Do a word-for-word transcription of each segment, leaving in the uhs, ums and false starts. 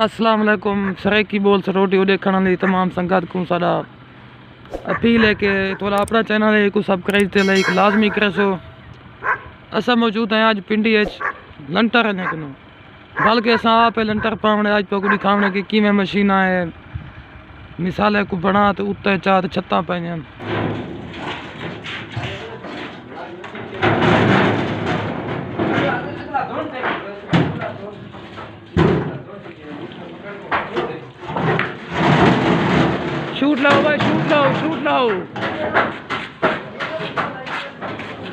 السلام علیکم۔ سرائیکی ٻول سروٹی ݙیکھݨ والی تمام سنگت کوں ساݙا اپیل ہے کہ تہاݙا اپݨا چینل ہے، کوں سبسکرائب تے لائک لازمی کریسو۔ اساں موجود ہیں اڄ پنڈی اچ لنٹر ہن کنوں، بلکہ اساں آپ لنٹر پاوݨے، اڄ تہاکوں ݙکھاوݨے کہ کیویں مشیناں ہے، مثالے کوں بݨا تے اتے چا تے چھتاں پئیاں۔ شوٹ لاؤ بھائی، شوٹ لاؤ، شوٹ لاؤ۔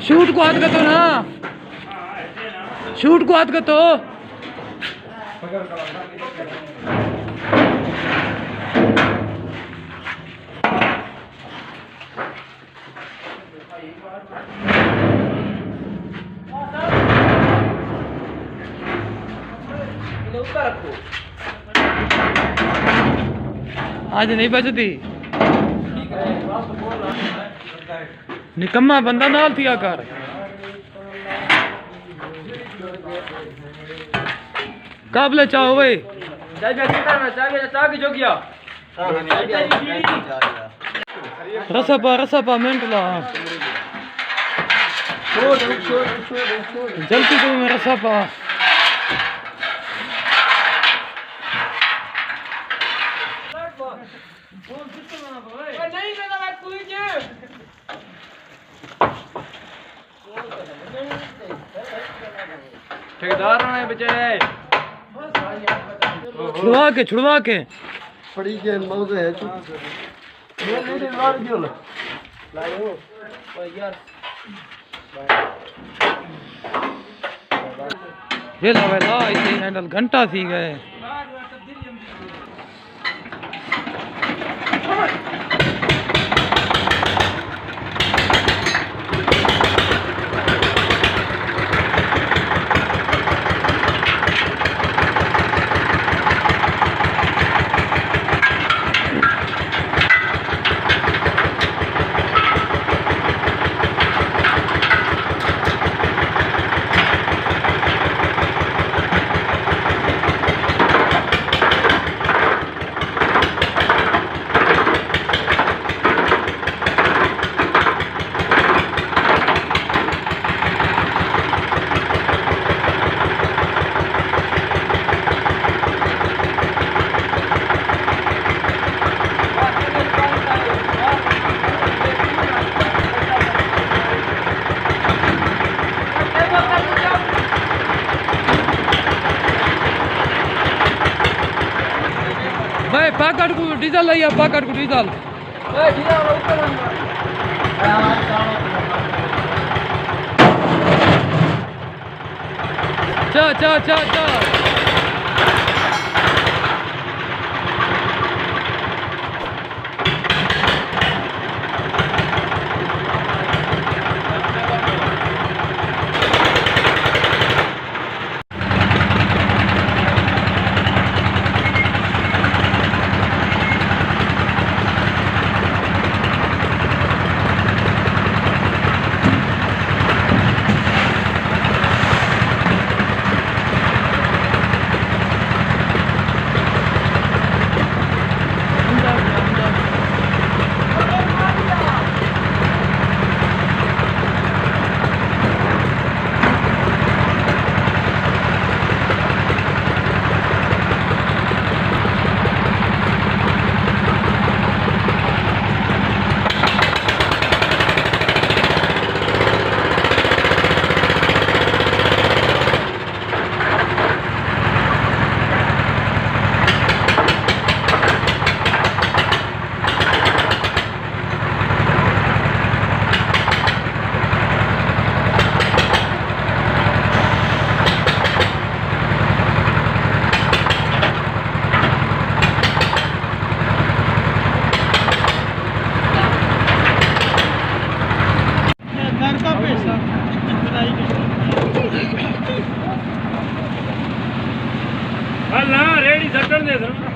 شوٹ کو ہاتھ کر دو نا، شوٹ کو ہاتھ کر دو۔ اڄ نہیں بچدی۔ نکما بندہ نال تھیا کر۔ قابل چاہ ہوئے۔ چاہ کے جو کیا؟ رسا پا، رسا پا، منٹ لا۔ جلدی کرو میں رسا پا۔ ٹھیکیدار ہونے بچے۔ چھڑوا کے، چھڑوا کے۔ پڑی کے موضوع ہے۔ یہ لیڈر مار جو نا۔ ویلا ویلا، اتنے ہینڈل گھنٹہ تھی ڳئے۔ بھائی، پاکٹ کوں ڈیزل لائیا، پاکٹ کوں ڈیزل۔ چا، چا، چا، چا۔ گھر کا پیسہ۔ اللہ ریڑھی سٹن دے سن۔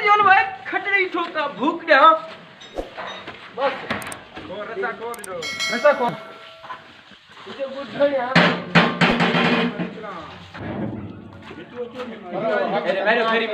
یون بھائی کھٹڑی ٹھوکا بھوک ݙیاں۔ بس۔ رسا کھول۔ میرے میرے میری